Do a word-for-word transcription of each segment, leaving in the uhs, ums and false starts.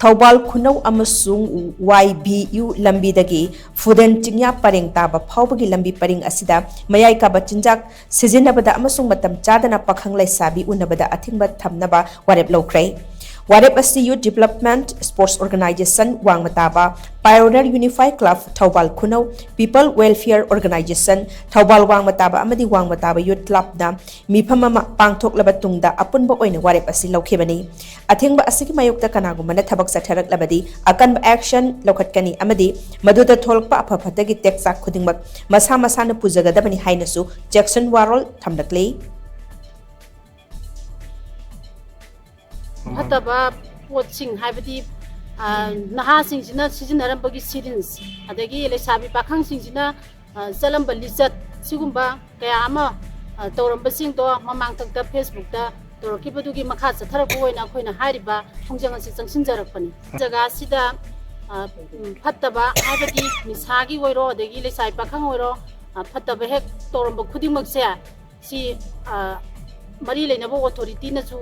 ꯊꯧꯕꯥꯜ ꯈꯨꯅꯧ ꯑꯃꯁꯨꯡ ꯋꯥꯏ V U ꯂꯝꯕꯤꯗꯒꯤ ꯐꯨꯗꯦꯟ ꯆꯤꯡꯌꯥ ꯄꯔꯦꯡ ꯇꯥꯕ ꯐꯥꯎꯕꯒꯤ ꯂꯝꯕꯤ ꯄꯔꯤꯡ ꯑꯁꯤꯗ ꯃꯌꯥꯏ ꯀꯥꯕ ꯆꯤꯟꯖꯥꯛ ꯁꯤꯖꯤꯟꯅꯕꯗ ꯑꯃꯁꯨꯡ ꯃꯇꯝ ꯆꯥꯗꯅ ꯄꯥꯈꯪ ꯂꯩꯁꯥꯕꯤ ꯎꯅꯕꯗ ꯑꯊꯤꯡꯕ ꯊꯝꯅꯕ ꯋꯥꯔꯦꯞ ꯂꯧꯈ꯭ꯔꯦ꯫ ꯋꯥꯔꯦꯞ ꯑꯁꯤ Youth Development Sports Organization ꯋꯥꯡꯃ ꯇꯥꯕ, Pioneer Unified Club Thoubal ꯈꯨꯅꯧ, People Welfare Organization Thoubal ꯋꯥꯡꯃ ꯇꯥꯕ ꯑꯃꯗꯤ ꯋꯥꯡꯃ ꯇꯥꯕ Youth Clubꯅ ꯃꯤꯐꯝ ꯑꯃ ꯄꯥꯡꯊꯣꯛꯂꯕ ꯇꯨꯡꯗ ꯑꯄꯨꯟꯕ ꯑꯣꯏꯅ ꯋꯥꯔꯦꯞ ꯑꯁꯤ ꯂꯧꯈꯤꯕꯅꯤ꯫ ꯑꯊꯤꯡꯕ ꯑꯁꯤꯒꯤ ꯃꯥꯌꯣꯛꯇ ꯀꯅꯥꯒꯨꯝꯕꯅ ꯊꯕꯛ ꯆꯠꯊꯔꯛꯂꯕꯗꯤ ꯑꯀꯟꯕ action ꯂꯧꯈꯠꯀꯅꯤ ꯑꯃꯗꯤ ꯃꯗꯨꯗ ꯊꯣꯛꯂꯛꯄ ꯑꯐ ꯐꯠꯇꯒꯤ ꯇꯦꯛꯆꯥꯛ ꯈꯨꯗꯤꯡꯃꯛ ꯃꯁꯥ ꯃꯁꯥꯅ ꯄꯨꯖꯒꯗꯕꯅꯤ ꯍꯥꯏꯅꯁꯨ ꯖꯦꯛꯁꯟ ꯋꯥꯔꯣꯜ ꯊꯝꯂꯛꯂꯤ꯫ ꯐꯠꯇꯕ ꯄꯣꯠꯁꯤꯡ ꯍꯥꯏꯕꯗꯤ, ꯑ, ꯅꯍꯥꯁꯤꯡꯁꯤꯅ ꯁꯤꯖꯤꯟꯅꯔꯝꯕꯒꯤ syringe, ꯑꯗꯒꯤ ꯂꯩꯁꯥꯕꯤ ꯄꯥꯈꯪꯁꯤꯡꯁꯤꯅ, ꯑ, ꯆꯠꯂꯝꯕ ꯂꯤꯆꯠ, ꯁꯤꯒꯨꯝꯕ ꯀꯌꯥ ꯑꯃ, ꯑ, ꯇꯧꯔꯝꯕꯁꯤꯡꯗꯣ ꯃꯃꯥꯡꯊꯛꯇ Facebookꯇ ꯇꯧꯔꯛꯈꯤꯕꯗꯨꯒꯤ ꯃꯈꯥ ꯆꯠꯊꯔꯛꯄ ꯑꯣꯏꯅ ꯑꯩꯈꯣꯏꯅ ꯍꯥꯏꯔꯤꯕ ꯈꯣꯡꯖꯪ ꯑꯁꯤ ꯆꯪꯁꯤꯟꯖꯔꯛꯄꯅꯤ꯫ ꯖꯒꯥꯁꯤꯗ, ꯑ, ꯎꯝ, ꯐꯠꯇꯕ ꯍꯥꯏꯕꯗꯤ ꯅꯤꯁꯥꯒꯤ ꯑꯣꯏꯔꯣ, ꯑꯗꯒꯤ ꯂꯩꯁꯥꯕꯤ ꯄꯥꯈꯪ ꯑꯣꯏꯔꯣ, ꯑ, ꯐꯠꯇꯕ ꯍꯦꯛ ꯇꯧꯔꯝꯕ ꯈꯨꯗꯤꯡꯃꯛꯁꯦ ꯁꯤ, ꯑ, ꯃꯔꯤ ꯂꯩꯅꯕ authorityꯅꯁꯨ,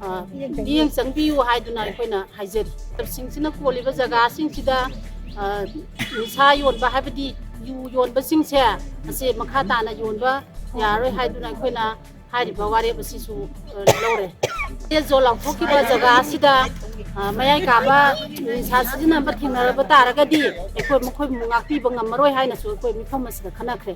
ꯑ, ꯃꯤꯠꯌꯦꯡ ꯆꯪꯕꯤꯌꯨ ꯍꯥꯏꯗꯨꯅ ꯑꯩꯈꯣꯏꯅ ꯍꯥꯏꯖꯔꯤ꯫ ꯁꯤꯡꯁꯤꯅ ꯀꯣꯜꯂꯤꯕ ꯖꯒꯥꯁꯤꯡꯁꯤꯗ, ꯑ, ꯅꯤꯁꯥ ꯌꯣꯟꯕ ꯍꯥꯏꯕꯗꯤ ꯌꯨ ꯌꯣꯟꯕꯁꯤꯡꯁꯦ ꯑꯁꯤ ꯃꯈꯥ ꯇꯥꯅ ꯌꯣꯟꯕ ꯌꯥꯔꯣꯏ ꯍꯥꯏꯗꯨꯅ ꯑꯩꯈꯣꯏꯅ ꯍꯥꯏꯔꯤꯕ ꯋꯥꯔꯦꯞ ꯑꯁꯤꯁꯨ, ꯑ, ꯂꯧꯔꯦ꯫ Red zone ꯂꯥꯎꯊꯣꯛꯈꯤꯕ ꯖꯒꯥ ꯑꯁꯤꯗ, ꯑ, ꯃꯌꯥꯏ ꯀꯥꯕ ꯅꯤꯁꯥ ꯁꯤꯖꯤꯟꯅꯕ ꯊꯦꯡꯅꯔꯕ ꯇꯥꯔꯒꯗꯤ ꯑꯩꯈꯣꯏ ꯃꯈꯣꯏꯕꯨ ꯉꯥꯛꯄꯤꯕ ꯉꯝꯃꯔꯣꯏ ꯍꯥꯏꯅꯁꯨ ꯑꯩꯈꯣꯏ ꯃꯤꯐꯝ ꯑꯁꯤꯗ ꯈꯟꯅꯈ꯭ꯔꯦ꯫